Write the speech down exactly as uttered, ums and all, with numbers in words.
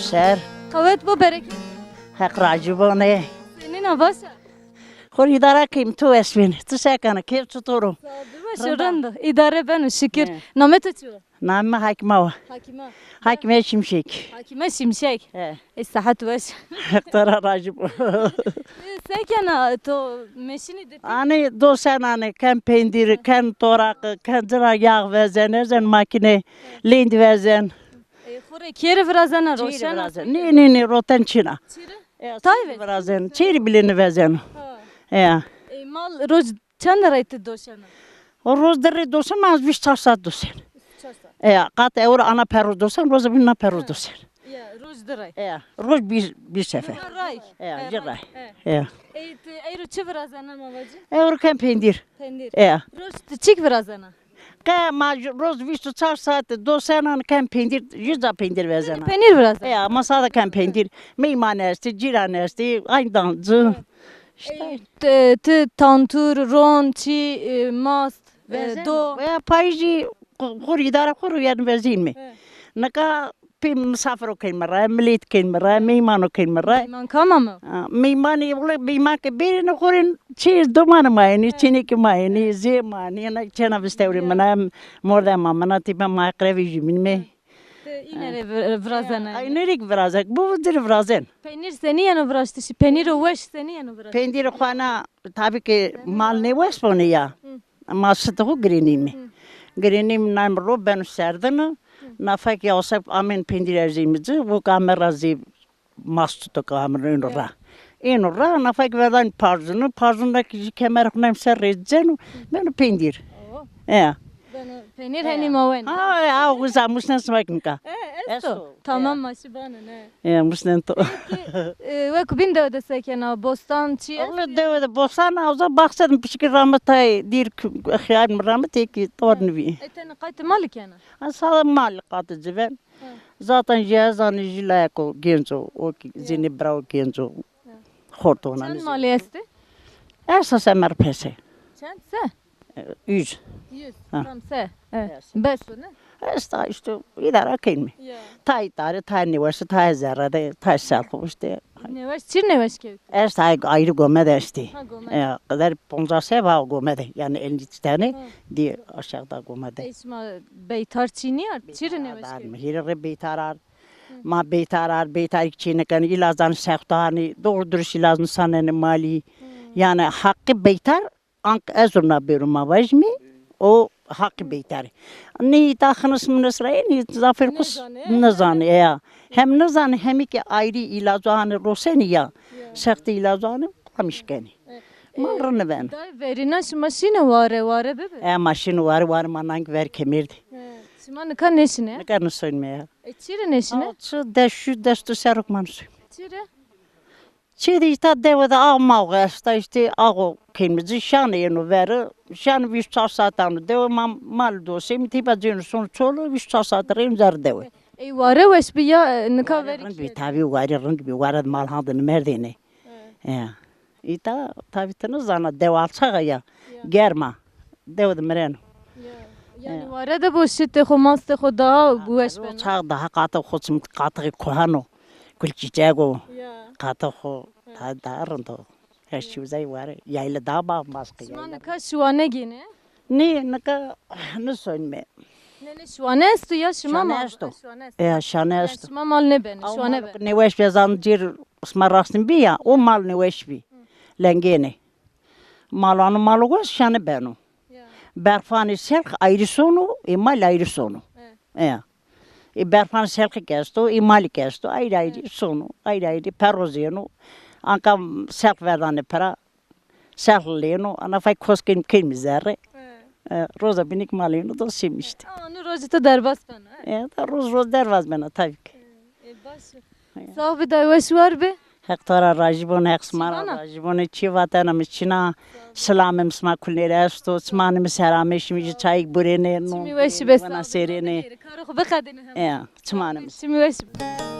Ser. Qewet bo, bereket. Heq racî bo ne. Senîna, baş a? Xo îdare keyim, tu wes bîn. Tu se kena, keyf çitur o? Sağ ol, baş o, rind o. Îdare beno, şikir. He. Namê to çi yo? Namê mi Hakîma wa. Hakîma. Hakîme Şimşek. Hakîme Şimşek. He. Ê, sihet weş. Heq to ra racî bo. Ê, se kena, to meşînî di? Anî do sen anî, ken pendîr, ken toraq, ken ci ra yağ vezen, erzên makîne, lênd vezen. Ê, xo rê kê rê virazena, roşena? Nê, nê, nê, roten çin a. Çi rê? E, tay çêrî virazen, çêrî bile nêvezeno. Ha. E. E, mal roj çend rey ti doşena? O roj di rey doşen, az vîst çar saet doşen. Vîst çar saet. E, qat ewro ana perro doşen, roza bîn na perro doşen. Ya, roj di rey. E, roj bir, bir sefer. Di rey. E, e, bir rey. E. E. E, ti eyro çi virazena ma vacî? Ewro ken pendîr. Pendîr. E. Roj ti çik virazena? Qe ma roz vîst û çar saet dosenan ken pendîr, yüz a pendîr vezena. Penîr virazena. Ya, ma sada ken pendîr. Meyman estî, cîran estî, aydan ci. İşte. E, ti, ti tantur, ron, çî, e, mast, e, do. Veya payîjî xo rê îdare xo rê, yanî vezîn mi. He. Nika pê misafiro kên mi ra, milêt kên mi ra, meymano kên mi ra. Meyman kam amo? Ha, meymanê, wele meyman ke bêrîne xo rê çê domanê ma yenî, çênekê ma yenî, zê ma yenî, yena çêna vistewrê min a, mordema min a, tîbe ma eqrebê jûbînî me. Ti îne rê vir-, virazena? Ay, îne rê kî virazek, bu ci rê virazen. Penîr senî yeno viraştişî? Penîro weş senî yeno viraştişî? Pendîrê xo na, tabî ke mal nêweş bonê ya. Hı. Ma şitê xo girênîme. Hı. Girênîme, nayme ro, beno serdine. Hı. Nafa ke yawşe amên pendîr erzîme ci, wok ame ra zê mast to ke amên êno ra. Êno ra, nafa ke verdanî parzûne, parzûne ke jî kemerê xo nayme ser rê ceno, beno pendîr. Oo. E. Beno penîr, henî ma wenî. Ha, e, ha, uza musnen sima kî nika. E, esto. Esto. Tamam, e. Ma şî bane, ne? E, musnen to. Peki, e, wek bîn dewe de se kena? Bostan çi estî? Oğle dewe de bostan, a uza baxçe de pişikî rame tay, dîr k-, xiyar mi rame têkî tor nivî. E, tene qaytê malî kena? Ha, sade malî qatê ci ven. Ha. Zaten jî ez zanî jî layeko gênc o, o kî zî nê bira o gênc o. Ha. Xortona. Çend malî estî? Esta semer pese. Çend se? Yüz. Yüz. Ha. Tam se. Evet. Bes o, ne? Esta işte, îdare keyme. Ya. Tay tare, tay nêweşe, tay zerre de, tay selxo işte. Nêweş, çir nêweş kewt? Esta ayrı gome de estî. Ha, gome de. Ya, qeder poncas ev a gome de. Yani elli tane, ha, di aşağıda gome de. E, şima beytar çînî ar? Çir nêweş kewt? Hîrê rê beytar ar. Hı. Ma beytar ar, beytar kî çênekeno, îlazan sextanî, doğru dürüst îlaz nisanenê malî. Hı. Yani haqqı beytar Ank ez zurna bêro ma vajîme, o haqî beytarî. Nê îta xinis minis ra yenî, zafêr xo nêzanê, ya. Hem nêzanê, hemî ke ayrî îlazo hanê rosenî ya. Ya. Sextê îlazo hanê, qamîş kenî. E, ma, e, rind nêbeno. Dayê, verîna şima şîne ware, ware bibi? E, ma şîne ware, ware ma nang ver kemêrdî. E, şima nika nêşine? Nika nêsoyme ya. E, çi rê nêşine? Aw, çi des, şu des du serok ma nêsoyme. Çi rê? Çi de îta dewe de aw maw esta, işte aw keyme ci, şanê yeno veri, şanê vîst çar saet ano dewe, ma mal doseyme, tîpa cêno sono çolo, vîst çar saet reyno zerrê dewe. Ey ware weş bi ya, e, nika verî rind bi, tabî ware rind bi, ware de mal hande nimerdêne. He. Ya. Îta tabî ti nêzana, dewe alçax a ya, ya, germ a. Dewe de mireno. Ya. Yanî ware de bo şitê xo, mastê xo daha weş beno. Çax daha qatê xo, çim qatixê kohan o. Gulçîçek o. Ya. Qatê xo daha, daha rind o. Her çî uzay ware. Yayla daha bambaşka yayla. Şima nika şiwane gêne? Nê, nika nêsoyme. Nê, nê, şiwane esto ya şima mal? Şiwane esto. Şiwane esto. Ya, şiwane esto. Şima mal nêbenê, şiwane benê. Nêweş bî, zan cêr sima rastîn bî ya, o mal nêweş bî. Lengêne. Malano malo weş şane beno. Ya. Berfanê selx ayrî sono, ê mal ayrî sono. E. E. E, berfanê selxî kî esto, ê malî kî esto, ayrî ayrî sono, ayrî ayrî perozêno. Anka selx verdanê pira, selx lêno, ana fay kos kên, kên mi zerre. E. E, roza bînî kî mal êno, do şîm işte. Aa, nu rojê to derbas beno, e? E, da roz roz derbas bena tabî kî. E, e, baş o. Sağ bi, day weş war bi. Heq to ra rajî bone, Heq sima ra rajî bone. Çî vatena mi çin a. Silamê mi sima kulnê rê esto. Çimanê mi selamê, şima jî çayêk burênê. Çimî weşî bê. Wina sêrênê. Karê xo biqedêne hema. Ya, çimanê mi. Çimî weşî bê.